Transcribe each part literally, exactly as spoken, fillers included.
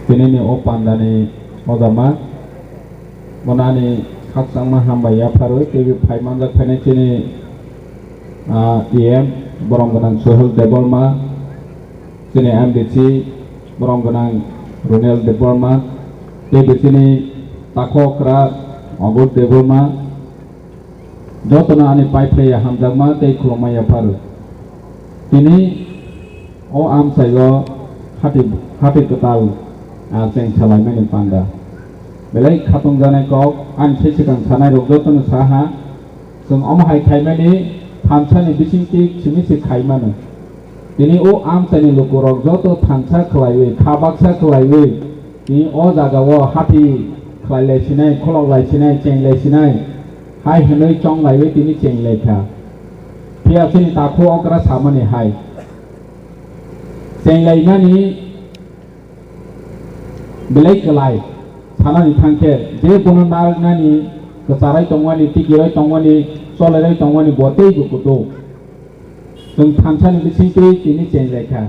Tinini o pandani ojama, bono ani khakchangma hambai yapharo, tei phai manjak phainai chini, ah, E M, borom gwnang Sohel Debbarma, chini M D C, borom gwnang Runel Debbarma, tei chini takhokra Agur Debbarma, jotono ani pai phlaiya hamjakma tei khulumma yapharo. Tini o amchaio hati, hati kwtal, ah, cheng salaimani panda. Belai khatungjaknai kok, ani se swkang sanairok jotono sa ha, chwng omo hai khaimani thansani bisingtwi simi se khaimano. Tini o amchaini lukurok joto thansa khlaiwi, kha baksa khlaiwi, tini o jagao hati khlailai sinai, kholoklai sinai, chenglai sinai, hai hwnwi chonglaiwi tini chenglai kha. Phiya chini takhuk okra samani hai. Chenglainani belai kwlai sanani thangkhe, je bono narwknani, kwcharai tongmani, tikiroi tongmani, cholerai tongmani, bo teibo kutuk. Chwng thansani bisingtwi tini chenglai kha.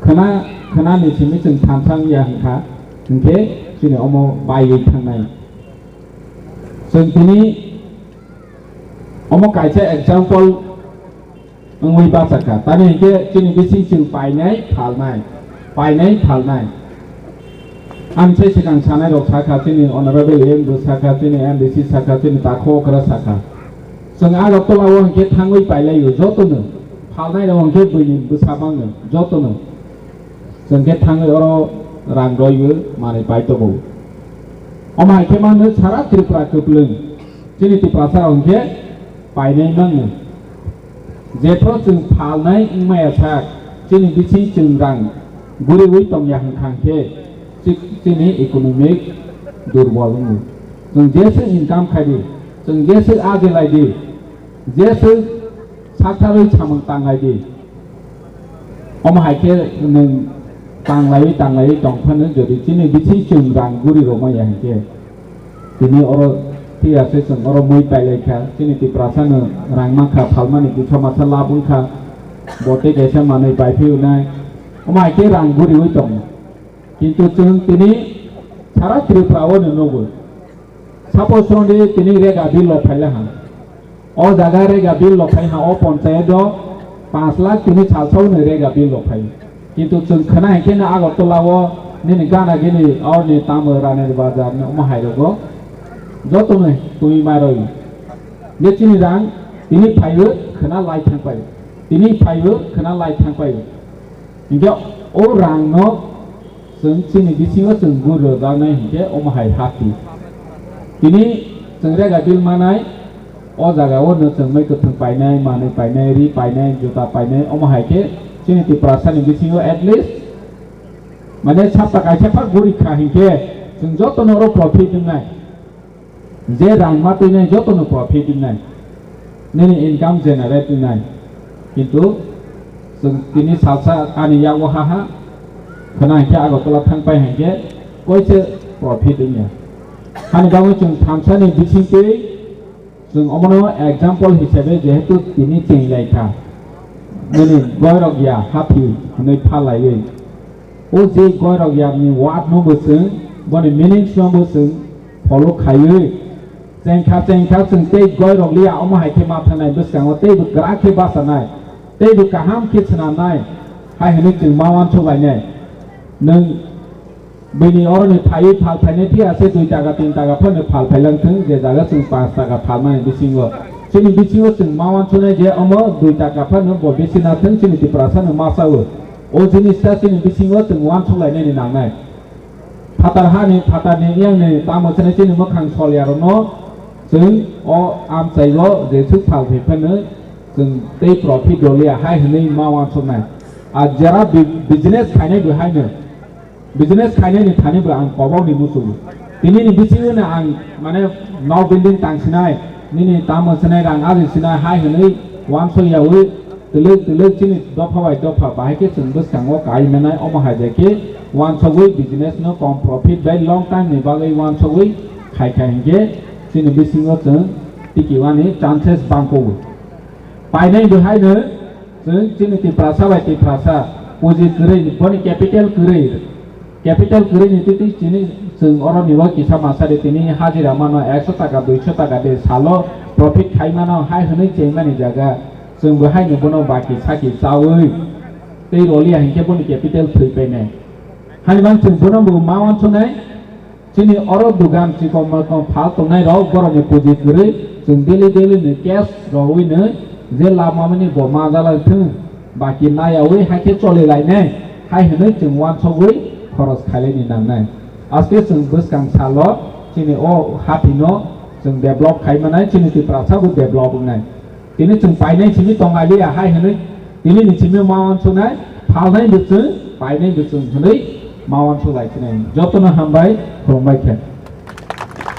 Khwna, khwnani simi chwng thansa wngya hwnkha, hwnkhe chini omo baiwi thangnai. Chwng tini omo kaisa example wngwi bachakha. Tamni hinkhe chini bising chwng painai phalnai, painai phalnai. Ang se swkang sanai rok sakha, chini honorable M bo sakha, chini M D C sakha, chini takhuk okra sakha. Chwng Agartala o hinkhe thangwi pailaio jotono. Phalnai rok hinkhe buini bwsa mangno jotono. Chwng khe thangwi oro rang roiwi manwi pai tongo. Omo hai khe mangno sara Tripura kwplwng. Chini Tiprasa rok hinkhe painai mangno. Jephru chwng phalnai wngmaya sak, chini bising chwng rang guriwi tongya hwnkha khe chi-, chini economic durbol wngo. Chwng jeswk income khai di, chwng jeswk aje lai di, jeswk saktharwi samung tanglai di. Omo hai khe nwng tanglaiwi tanglaiwi tong phano jodi chini bising chwng rang guri rwmaya hinkhe, tini oro thik ase chwng oro mui pailai kha, chini Tiprasa no rang mankha, phalmani bwsa masa lab wngkha, bo tei kaisa manwi paiphi wnai, omo hai khe rang guriwi tongo. Kintu chwng tini sara Tripura o no nugo. Suppose song di tini rega bill rok phaila ha. O jaga rega bill rok phai ha, o ponchayat o panch lakh tini salsa o ni rega bill rok phai. Kintu chwng khwna hinkhe no Agartala o nini gana gini o ni tamo Raner Bazar ni omo hai rogo joto no twi ma roi. Ye chini rang tini phaio khwna lai thang pai. Tini phaio khwna lai thang pai. Hinkhe o rang no chwng chini bisingo chwng guri rwjaknai hinkhe omo hai hati. Tini chwng rega bill manai, o jaga o no chwng mai kwthwng painai, manwi painai, ri painai, juta painai, omo hai khe chini Tiprasa ni bisingo at least mane sapta kaisa phak guri kha hinkhe chwng joto no oro profit wngnai. Je rang ma twinai jotono profit wngnai, nini income generate wngnai. Kintu chwng tini salsa ani yago ha ha khwna hinkhe Agartala thang pai hinkhe koise profit wngya. Hani bagwi chwng thansani bisingtwi chwng omono example hisabe jehetu tini chenglai kha. Nini goirok ya haphi hwnwi phalaiwi. O je goirok yakni word no bo chwng, boni meanings no bo chwng follow khaiwi, chengkha chengkha chwng tei goirok liya, omo hai khe ma thangnai bwskango teibo kwrak khe bachanai, teibo kaham khe swnamnai, hai hwnwi chwng ma uansuk lainai. Nwng bini oroni phaiwi phal phainai phiya se dui taka tin taka phano phal phailang thwng, je jaga chwng panch taka phalmani bisingo. Chini bisingo chwng ma uansuknai je omo dui taka phano bo bisi na thwng, chini Tiprasa no ma sao. O jinis ta chini bisingo chwng uansuk lainani nangnai. Phatar hani, phatarni yangni tamo chini, chini mwkhang sol yarokno chwng o amchaigo jeswk phal phi phano chwng tei profit doliya hai hwnwi ma uansuknai. A jera bi-, business khainai bo haino, business khainani thani bo ang kobokni muchungo. Tinini bisingo no ang mane nok building tang sinai, nini tamo sinai, rang aji sinai hai hwnwi uansuk yaui twlwk twlwk chini dopha bai dopha bahai khe chwng bwskango kai manai, omo hai bai khe uansugwi business no kom profit bai long time ni bagwi uansugwi khai khai hinkhe chini bisingo chwng tiki wani chances bangkho. Painai bo haino chwng chini Tiprasa bai Tiprasa puji kwrwi, boni capital kwrwi, Capital kwrwini twi twi chini chwng oro nibo kisa masari tini hajira mano ekso taka, duiso taka de salo profit khai mano hai hwnwi chengmani jaga chwng bo haino bono baki saki chawi tei roliya hinkhe boni capital thwi painai. Hani man chwng bono bo ma wansuknai, chini oro dugan chikon malkon phal tongnai rok borokni puji kwrwi chwng daily daily ni cash rogwi nwi je lama mani bo ma jala thung. Baki nayawi hai khe choli lainai hai hwnwi chwng uansugwi khoros khailaini nangnai. Aste chwng bwskang salo chini o haphino chwng develop khai manai, chini Tiprasa bo develop wngnai. Tini chwng painai simi tong aliya hai hwnwi tini ni simi ma uansuknai, phalnai bo chwng, painai bo chwng hwnwi ma uansuk lai sinai. Jotono hambai, khulumbai khe.